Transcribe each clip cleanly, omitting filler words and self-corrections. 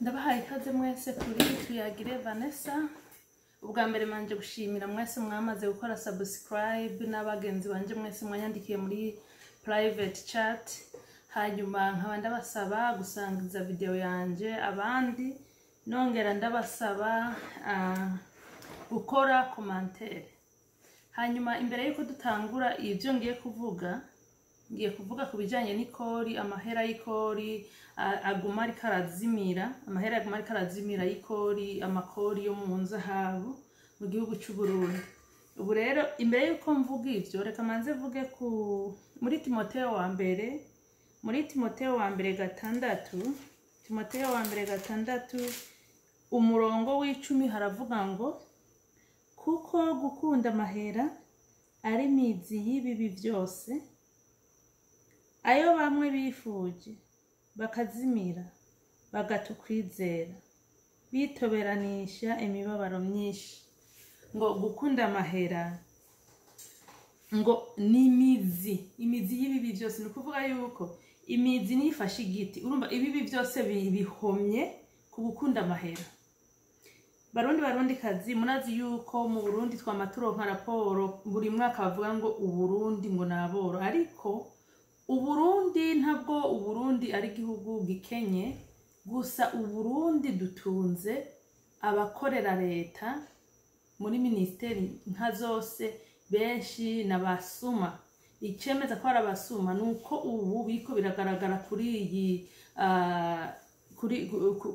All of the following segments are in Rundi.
Ndabahaye ikaze mwese kuri Tuyagire Vanessa. Ubwa mbere manje gushimira mwese mwamaze gukora subscribe n'abagenzi banje mwese mwanyandikiye muri private chat. Hanyuma nkaba ndabasaba gusangiza video yanje abandi, nongera ndabasaba gukora commentaire. Hanyuma imbere yuko dutangura ibyo ngiye kuvuga, ngiye kuvuga ku bijyanye n'ikori, amahera y'ikori aguma ariko arazimira, amahera aguma ariko arazimira y'ikori, amakori yo mu nzahabu mu gihugu cy'u Burundi. Ubu rero imbere yuko mvuga ivyo, reka manze mvuge ku muri Timoteyo wa mbere, muri Timoteyo wa mbere 6, Timoteyo wa mbere 6 umurongo w'10 haravuga ngo: kuko gukunda amahera ari imizi y'ibibi byose, ayo bamwe bifuje bakazimira bagata ukwizera, bitoberanisha imibabaro myinshi. Ngo gukunda amahera ngo ni imizi, imizi y'ibibi byose. Ni ukuvuga yuko imizi niyo ifashe igiti, urumva ibibi byose bihomye ku gukunda amahera. Barundi, Barundi kazi, murazi yuko mu Burundi twama turonka raporo buri mwaka bavuga ngo Uburundi ngo naboro, ariko Uburundi ntabwo Uburundi ari igihugu gikenye gusa. Uburundi dutunze abakorera leta muri minisiteri nka zose benshi n'abasuma. Icemeza ko ari abasuma ni uko ubu biriko biragaragara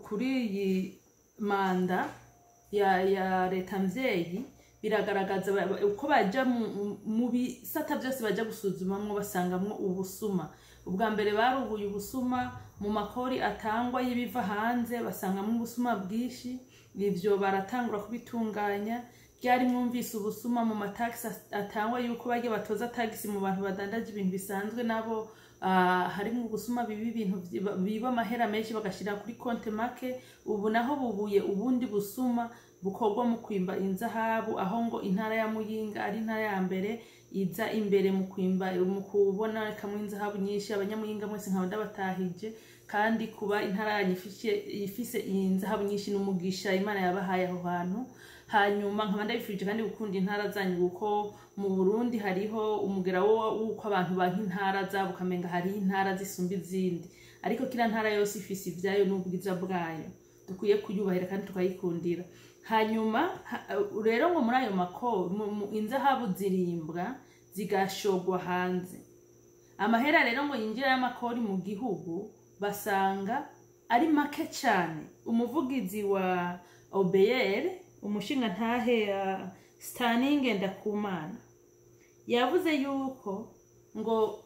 kuri iyi manda ya leta mvyeyi, biragaragaza uko baja mu bisata byose baja gusuzumamwo basangamwo ubusuma. Ubwa mbere barubuye ubusuma mu makori atangwa y'ibiva hanze, basangamwo ubusuma bwinshi. Ivyo baratangura kubitunganya. Ryari mwumvise ubusuma mu matagisi atangwa, yuko bajya batoza tagisi mu bantu badandaje ibintu bisanzwe, nabo harimwo ubusuma, biba ibintu biba amahera menshi bagashira kuri konte make. Ubu naho bubuye ubundi busuma bukorwa mu kwimba inzahabu, aho ngo intara ya Muyinga ari intara ya mbere iza imbere mu kwimba, mu kubonekamwo inzahabu nyinshi. Abanyamuyinga mwese nkaba ndabatahije, kandi kuba intara yanyu ifise inzahabu nyinshi n'umugisha Imana yabahaye aho hantu. Hanyuma nkaba ndabifurije kandi gukunda intara zanyu, kuko mu Burundi hariho umugera w'uko abantu banka intara zabo, ukamenga hariho intara zisumba izindi, ariko kila ntara yose ifise ivyayo n'ubwiza bwayo, dukwiye kuyubahira kandi tukayikundira. Hanyuma rero ngo muri ayo mako inzahabu zirimbwa zigashogwa hanze, amahera rero ngo yinjira y'amakori mu gihugu basanga ari make cyane. Umuvugizi wa OBR, umushingantahe Staninge Ndakumana, yavuze yuko ngo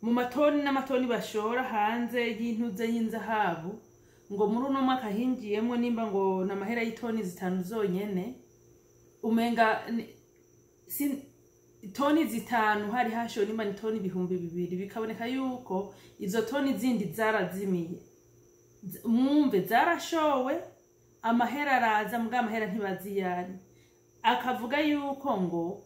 mu matoni n'amatoni bashora hanze y'intuze y'inzahabu, ngo muri uno mwaka hinjiyemwo nimba ngo n'amahera y'itoni 5 zonyene, umenga toni 5 hari hashowe nimba ni toni 2000, bikaboneka yuko izo toni zindi zarazimiye. Mwumve, zarashowe, amahera araza, mbwa amahera ntibaziyari. Akavuga yuko ngo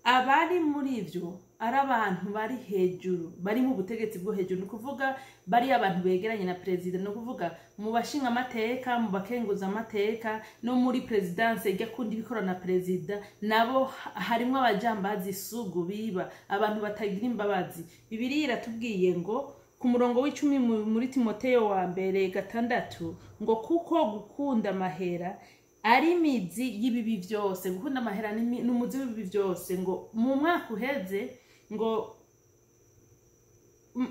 abari muri ivyo ari abantu bari hejuru, bari mu butegetsi bwo hejuru, ni ukuvuga bari abantu begeranye na perezida, ni ukuvuga mu bashinga amateka, mu bakenguza amateka, no muri présidence ijya kundi ibikora na perezida, nabo harimwo abajambazi isugu biba, abantu batagira imbabazi. Bibiliya iratubwiye ngo ku murongo w'10 muri Timoteyo wa mbere 6 ngo: kuko gukunda amahera ari imizi y'ibibi byose. Gukunda amahera ni umuzi w'ibibi byose. Ngo mu mwaka uheze ngo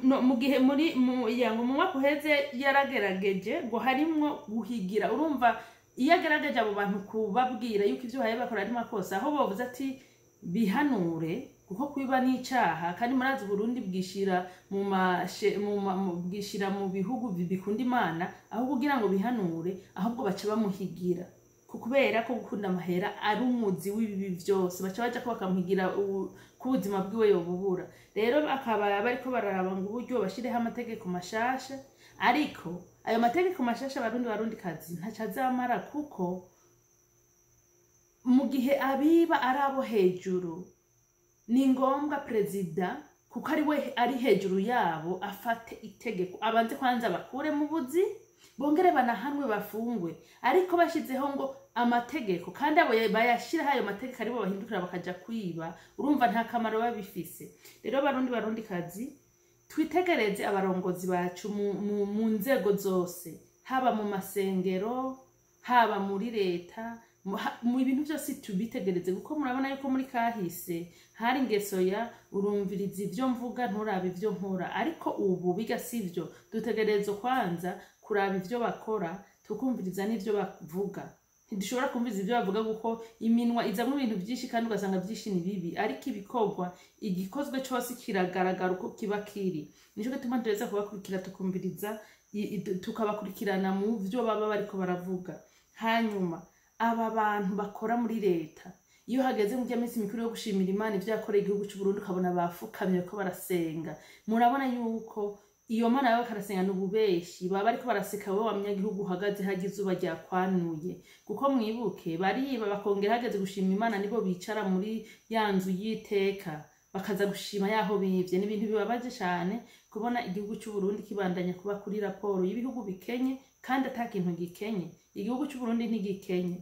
no, mu gihe muri mu, ya, ngo mu mwaka uheze yaragerageje ngo harimwo guhigira. Urumva iyo agerageje abo bantu kubabwira yuko ivyo bahaye bakora ari makosa, aho bavuze ati bihanure, kuko kwiba n'icaha, kandi murazi Burundi bwishira mu mashe mu ma- mu- bwishira mu bihugu bikunda Imana, aho kugira ngo bihanure ahubwo baca bamuhigira, kubera ko gukunda amahera ari umuzi w'ibibi byose, baca baja ko bakamuhigira ko ubuzima bwiwe yobubura. Rero bakaba bariko bararaba ngo uburyo bashireho amategeko mashasha, ariko ayo mategeko mashasha, Barundi, Barundi kazi, ntaco azamara, kuko mu gihe abiba ari abo hejuru, ni ngombwa perezida kugira ngo Kuko ari we ari hejuru yabo, afate itegeko, abanze kwanza bakure mu buzi, bongere banahanwe, bafungwe. Ariko bashizeho ngo amategeko, kandi abo bayashiraho ayo mategeko aribo bahindukira bakaja kwiba, urumva nta kamaro biba bifise. Rero Barundi, Barundi kazi, twitegereze abarongozi bacu mu nzego zose, haba mu masengero, haba muri leta, mu bintu byose tubitegereze, kuko murabona yuko muri kahise hari ingeso ya "urumviriza ibyo mvuga, nturabe ibyo nkora". Ariko ubu biga sivyo. Dutegerezwa kwanza kuraba ibyo bakora, tukumviriza n'ibyo bavuga. Ntidushobora kumviriza ibyo bavuga kuko iminwa izamwo ibintu byinshi, kandi ugasanga byinshi ni bibi. Ariko ibikorwa, igikozwe cose kiragaragara uko kiba kiri. Nico gituma duheza kubakurikira, tukumviriza, tukabakurikirana mu vyo baba bariko baravuga. Hanyuma aba bantu bakora muri leta, iyo hageze mu minsi mikuru yo gushimira Imana ivyo yakoreye igihugu c'u Burundi, ukabona bafukamye ko barasenga, murabona yuko iyo Mana baba barasenga ni ububeshi. Baba bariko baraseka wowe wa munyagihugu uhagaze harya izuba ryakwanuye. Kuko mwibuke, bariba bakongera, hageze gushima Imana nibo bicara muri ya nzu y'iteka, bakaza gushima yaho bivye. Ni ibintu bibabaje cane kubona igihugu c'u Burundi kibandanya kuba kuri raporo y'ibihugu bikenye kandi ata kintu gikenye. Igihugu c'u Burundi ntigikenye.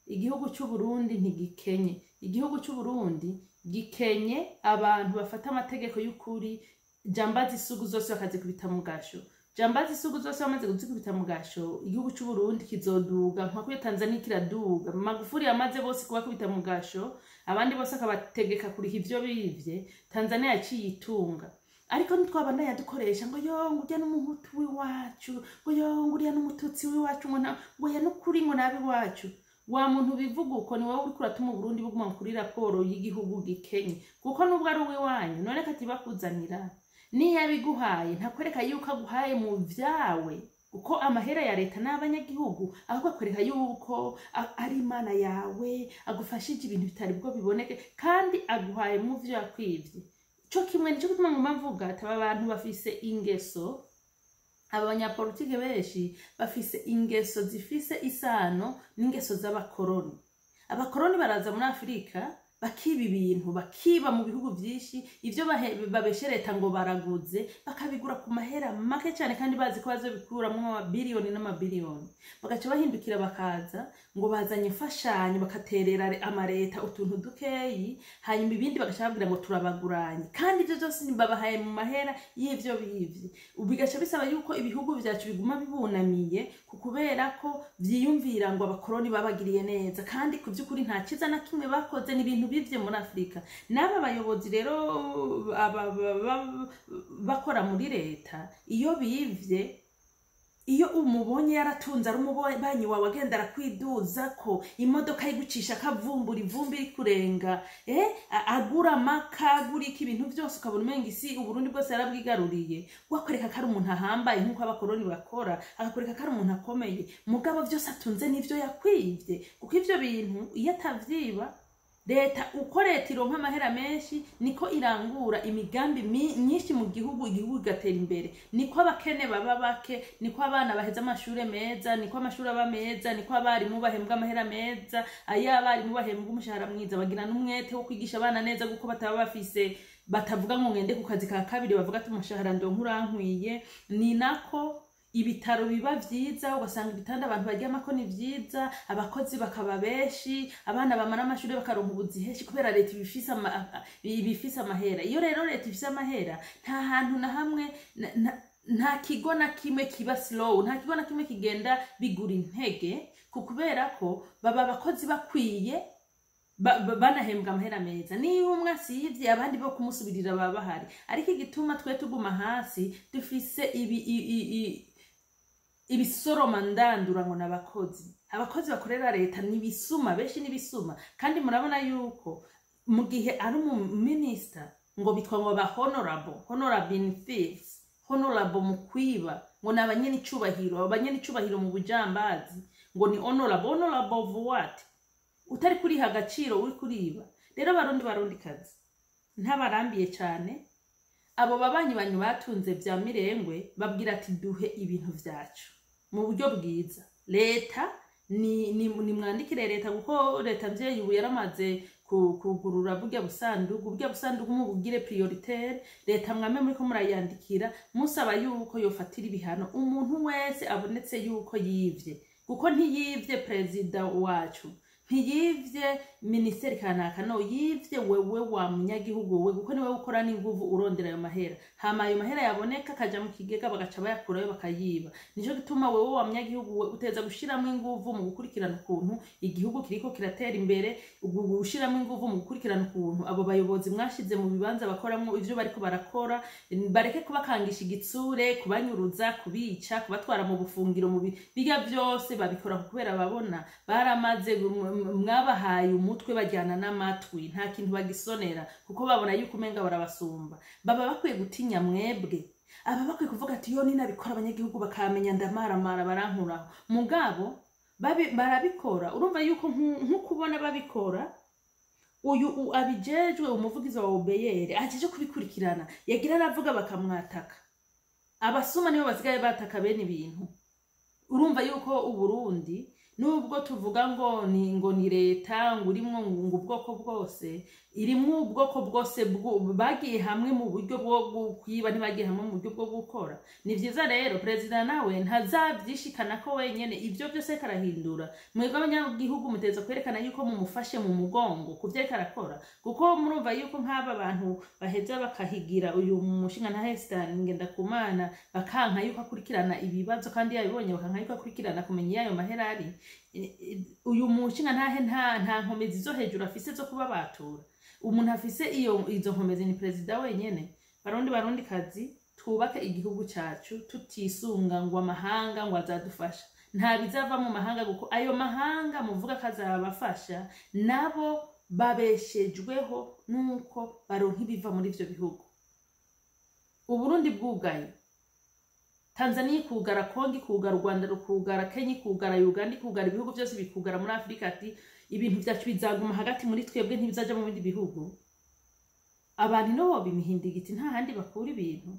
Igihugu c'u Burundi ntigikenye. Igihugu c'u Burundi gikenye abantu bafata amategeko y'ukuri, jambazi isugu zose bakazikubita mu gasho. Jambazi isugu zose bamaze kuzikubita mu gasho, igihugu c'u Burundi kizoduga nka kuyo Tanzania kiraduga. Magufuli yamaze bose kubakubita mu gasho, abandi bose akabategeka kuriha ivyo bivye, Tanzania yaciye itunga. Ariko ntitwabandanya dukoresha ngo yo, ngo urya n'Umuhutu w'iwacu, ngo yo, ngo uriya n'Umututsi w'iwacu, ngo ngo ya n'ukuri, ngo nabi iwacu. Wa muntu bivuga uko, ni wowe uriko uratuma Uburundi buguma kuri raporo y'igihugu gikenye. Kuko nubwo ari uw'iwanyu, none katibakuzanira, niyo abiguhaye ntakwereka yuko aguhaye mu vyawe, kuko amahera ya leta n'abanyagihugu. Ahubwo akwereka yuko ari Imana yawe agufashije, ibintu bitari bwo biboneke, kandi aguhaye mu vyo yakwivye. Co kimwe nico gituma nguma mvuga ati aba bantu bafise ingeso, aba banyapolitike benshi bafise ingeso zifise isano n'ingeso z'abakoroni. Abakoroni baraza muri Afurika bakiba ibintu, bakiba mu bihugu byinshi ivyo babeshe leta ngo baraguze, bakabigura ku mahera make cyane, kandi bazi ko bazobikuramwo amabiliyoni n'amabiliyoni. Bagaca bahindukira bakaza ngo bazanye imfashanyo, bakaterera amareta utuntu dukeyi, hanyuma ibindi bagaca babwira ngo turabaguranye, kandi ivyo byose babahaye mu mahera y'ivyo bivye. Bigaca bisaba yuko ibihugu vyacu biguma bibunamiye, ku kubera ko vyiyumvira ngo abakoroni babagiriye neza, kandi ku vy'ukuri nta ciza na kimwe bakoze, ni ibintu bivye muri Afurika. N'aba bayobozi rero bakora muri leta, iyo bivye, iyo umubonye yaratunze, ari umubanyi wawe, agenda arakwiduza ko imodoka yigucisha akavumbura ivumbi rikurenga, agura amaka, agura iki, ibintu byose, ukabona umenga isi, Uburundi bwose yarabwigaruriye, wakwereka ko ari umuntu ahambaye nk'uko abakoroni bakora, akakwereka ko ari umuntu akomeye. Mugabo byose atunze n'ivyo yakwivye, kuko ivyo bintu iyo atavyiba leta, uko leta ironka amahera menshi niko irangura imigambi myinshi mu gihugu, igihugu kigatera imbere, niko abakene baba bake, niko abana baheza amashure meza, niko amashuri aba meza, niko abarimu bahembwa amahera meza. Ayo abarimu bahembwa umushahara mwiza, bagira n'umwete wo kwigisha abana neza, kuko bataba bafise, batavuga ngo ngende ku kazi ka kabiri, bavuga ati umushahara ndonka urankwiye. Ni nako ibitaro biba vyiza, ugasanga ibitanda abantu baryamako ni vyiza, abakozi bakaba benshi, abana bamara amashuri bakaronka ubuzi henshi, kubera leta ibifise amahera. Iyo rero leta ifise amahera, nta hantu na hamwe nta kigo na kimwe kiba slow, nta kigo na kimwe kigenda bigura intege, ku kubera ko baba abakozi bakwiye, banahembwa amahera meza. Niyo umwe asivye, abandi bo kumusubirira baba bahari. Ariko igituma twe tuguma hasi, dufise ibi ibisoroma ndandura ngo n'abakozi. Abakozi bakorera leta ni ibisuma, benshi n'ibisuma. Kandi murabona yuko mu gihe ari umuminisita, ngo bitwa ngo ba honorable, honorable in thieves, honorable mu kwiba, ngo ni abanyenicubahiro, abanyenicubahiro mu bujambazi, ngo ni honorable. Honorable of what? Utari kuriha agaciro, uri kuriba. Rero Barundi, Barundi kazi, ntabarambiye cyane. Abo babanyi banyu batunze vya mirengwe, babwira ati duhe ibintu vyacu mu buryo bwiza. Leta ni mwandikire leta, kuko leta mvyeyi ubu yaramaze. kugurura burya busandugu, burya busandugu mubugire prioritaire. Leta mwame muriko murayandikira musaba yuko yofatira ibihano umuntu wese abonetse yuko yivye, kuko ntiyivye perezida wacu, ntiyivye minisiteri kanaka, no yivye wewe wa munyagihugu we, kuko niwe ukora n'inguvu urondera ayo mahera. Hama ayo mahera yaboneka akaja mu kigega, bagaca bayakurayo bakayiba. Nico gituma wewe wa munyagihugu we uteza gushiramwo inguvu mu gukurikirana ukuntu igihugu kiriko kiratera imbere, gushiramwo inguvu mu gukurikirana ukuntu abo bayobozi mwashize mu bibanza bakoramwo ivyo bariko barakora, bareke kubakangisha igitsure, kubanyuruza, kubica, kubatwara mu bufungiro, mu biga vyose babikora kubera babona baramaze mwabahaye umutwe bajyana n'amatwi, nta kintu bagisonera kuko babona yuko umenga barabasumba. Baba bakwiye gutinya mwebwe, aba bakwiye kuvuga ati yo ninabikora abanyagihugu bakamenya ndamaramara barankuraho. Mugabo barabikora, urumva yuko nk'ukubona babikora, uyu abijejwe umuvugizi wa OBR ajeje kubikurikirana yagira aravuga bakamwataka. Abasuma nibo basigaye bataka bene ibintu. Urumva yuko Uburundi nubwo tuvuga ngo ni ngo ni leta ngo urimwo ngo ubwoko bwose, irimwo ubwoko bwose bagiye hamwe mu buryo bwo kwiba, ntibagiye hamwe mu buryo bwo gukora. Ni vyiza rero perezida nawe ntazavyishikana ko wenyene, ivyo vyose karahindura. Mwebwe abanyagihugu muteza kwerekana yuko mumufashe mu mugongo kuvyo ariko arakora, kuko murumva yuko nk'aba bantu baheza bakahigira uyu mushinga nta Hestan Ngendakumana, bakanka yuko akurikirana ibibazo kandi yabibonye, bakanka yuko akurikirana kumenya iyo ayo mahera ari. Uyu mushinga ntahe nta nkomezi zo hejuru afise zo kuba batura. Umuntu afise izo nkomezi ni perezida wenyene. Barundi barundi kazi, twubake igihugu cacu tutisunga ngo amahanga ngo azadufasha. Nta bizava mu mahanga, kuko ayo mahanga muvuga kazabafasha nabo babeshejweho nuko baronka ibiva muri ivyo bihugu. Uburundi bwugaye, Tanzania ikugara, Kongo ikugara, Rwanda rukugara, Kenya ikugara, Uganda ikugara, ibihugu byose bikugara muri Afrika, ati ibintu vyacu bizaguma hagati muri twebwe ntibizaja mu bindi bihugu. Abantu no boba imihindigiti nta handi bakura ibintu.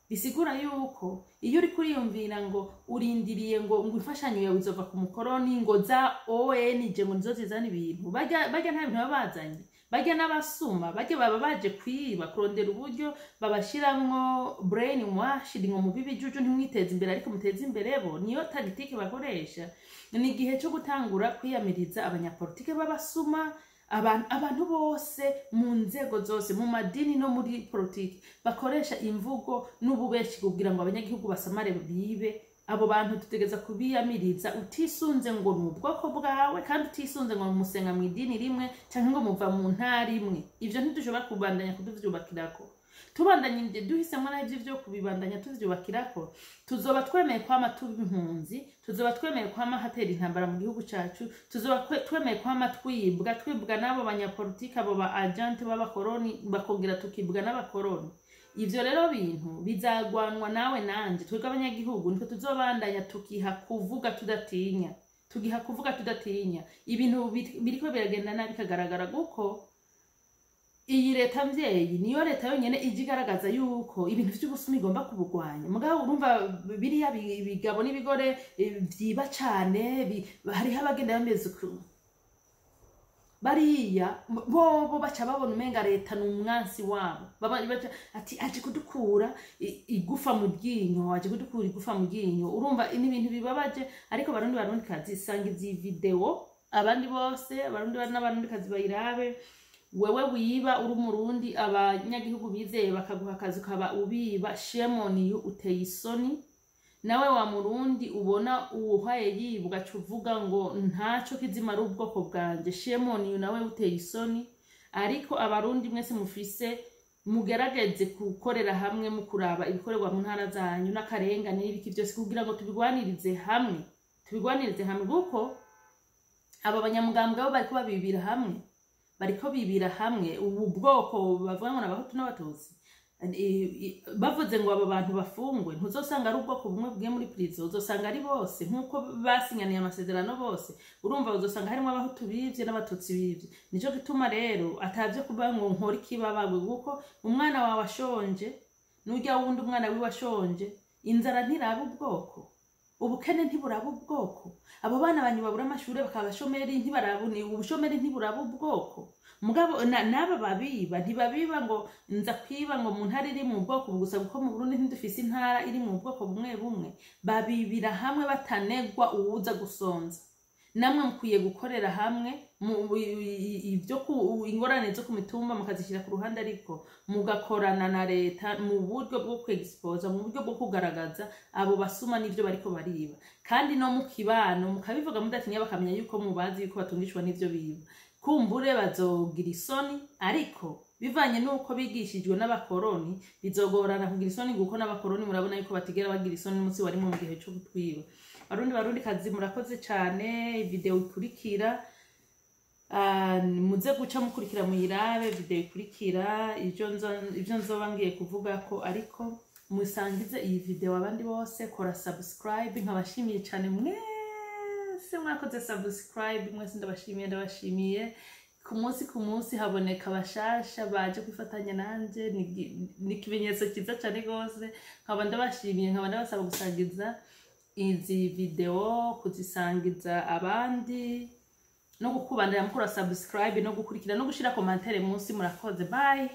Bisigura yuko iyo uri kuriyumvira ngo urindiriye ngo imfashanyo yawe izova ku mukoroni, ngo za ONG ngo nizo zizana ibintu, barya nta bintu baba bazanye, barya n'abasuma, barya baba baje kwiba kurondera uburyo babashiramwo brain wash ngo mubibe ijuju ntimwiteze imbere, ariko muteze imbere bo. Niyo tactique bakoresha. Ni igihe cyo gutangura kwiyamiriza abanyapolitike b'abasuma, abantu bose mu nzego zose, mu madini no muri politiki, bakoresha imvugo n'ububeshi kugira ngo abanyagihugu basamare bibe. Abo bantu tutegeza kubiyamiriza utisunze ngo ni ubwoko bwawe, kandi utisunze ngo musenga mu idini rimwe canke ngo muva mu ntara imwe. Ivyo ntidushobora kubandanya kuduvyubakirako. Tubandanye duhisemwo navyo vyo kubibandanya tuvyubakirako, tuzoba twemeye kwama tuba impunzi, tuzoba twemeye kwama hatera intambara mu gihugu cacu, tuzoba twemeye kwama twibwa, twibwa n'abo banyapolitiki, abo ba agente b'abakoroni, bakongera tukibwa n'abakoroni. Ivyo rero bintu bizagwanwa nawe nanje, twebwe abanyagihugu nitwe tuzobandanya tukiha kuvuga tudatinya, tugiha kuvuga tudatinya. Ibintu biriko biragenda nabi bikagaragara, kuko iyi leta mvyeyi niyo leta yonyene ije igaragaza yuko ibintu vy'ubusuma igomba kubugwanya. Mugabo urumva biriya bigabo n'ibigore vyiba cane, hariho abagenda bameze uku bariya bobo baca babona umenga leta ni umwansi wabo. Baca ati aje kudukura igufa mu ryinyo, aje kudukura igufa mu ryinyo. Urumva ni ibintu bibabaje. Ariko barundi barundi kazi, sanga izi video abandi bose, abarundi n'abarundi kazi bayirabe. Wewe wiba uri umurundi, abanyagihugu bizeye bakaguha akazi ukaba ubiba, shame on you, uteye isoni. Nawe wa murundi ubona uwuhaye yibwa ugaca uvuga ngo ntaco kizima ari ubwoko bwanje, shame on you, nawe uteye isoni. Ariko abarundi mwese mufise mugerageze gukorera hamwe mu kuraba ibikorerwa mu ntara zanyu n'akarengane n'ibiki vyose, kugira ngo tubigwanirize hamwe, tubigwanirize hamwe, kuko aba banyamugambwe bo bariko babibira hamwe, bariko bibira hamwe. Ubu bwoko bavuga ngo n'abahutu n'abatutsi, bavuze ngo aba bantu bafungwe, ntuzosanga ari ubwoko bumwe bwiye muri prison, uzosanga ari bose nkuko basinyaniye amasezerano bose. Urumva uzosanga harimo abahutu bivye n'abatutsi bivye. Nico gituma rero atavyo kuba ngo nkora ikibabagwe, kuko umwana wawe ashonje n'urya wundi umwana wiwe ashonje, inzara ntiraba ubwoko, ubukene ntiburaba ubwoko. Abo bana banyu babura amashure bakaba abashomeri, ntibaraba ubushomeri ntiburaba ubwoko. Mugabo n'aba babiba ntibabiba ngo nza kwiba ngo mu ntara iri mu bwoko gusa, kuko mu Burundi ntidufise intara iri mu bwoko bumwe bumwe. Babibira hamwe batanegwa uwuza gusonza. Namwe mukwiye gukorera hamwe ibyo ingorane zo ku mitumba mukazishyira ku ruhande, ariko mugakorana na leta mu buryo bwo kwexposa, mu buryo bwo kugaragaza abo basuma n'ivyo bariko bariba, kandi no mu kibano mukabivuga mudatinya, bakamenya yuko mubazi, yuko batungishwa n'ivyo biba. Kumbure bazogira isoni, ariko bivanye n'uko bigishijwe n'abakoroni bizogorana kugira isoni, kuko n'abakoroni murabona yuko batigera bagira isoni n'umunsi warimwe mu gihe co kutwiba. Barundi, Barundi kazi, murakoze cane. Video ikurikira, muze guca mukurikira muyirabe video ikurikira ivyo nzoba ngiye kuvuga ko, ariko musangize iyi video abandi bose. Kora subscribe. Nkabashimiye cane mwese mwakoze subscribe, mwese ndabashimiye, ndabashimiye. Ku munsi ku munsi haboneka abashasha baje kwifatanya nanje, ni ikimenyetso cyiza cane rwose. Nkaba ndabashimiye, nkaba ndabasaba gusangiza izi video, kuzisangiza abandi no gukubandanya mukora subscribe no gukurikira no gushira commentaire munsi. Murakoze, bye.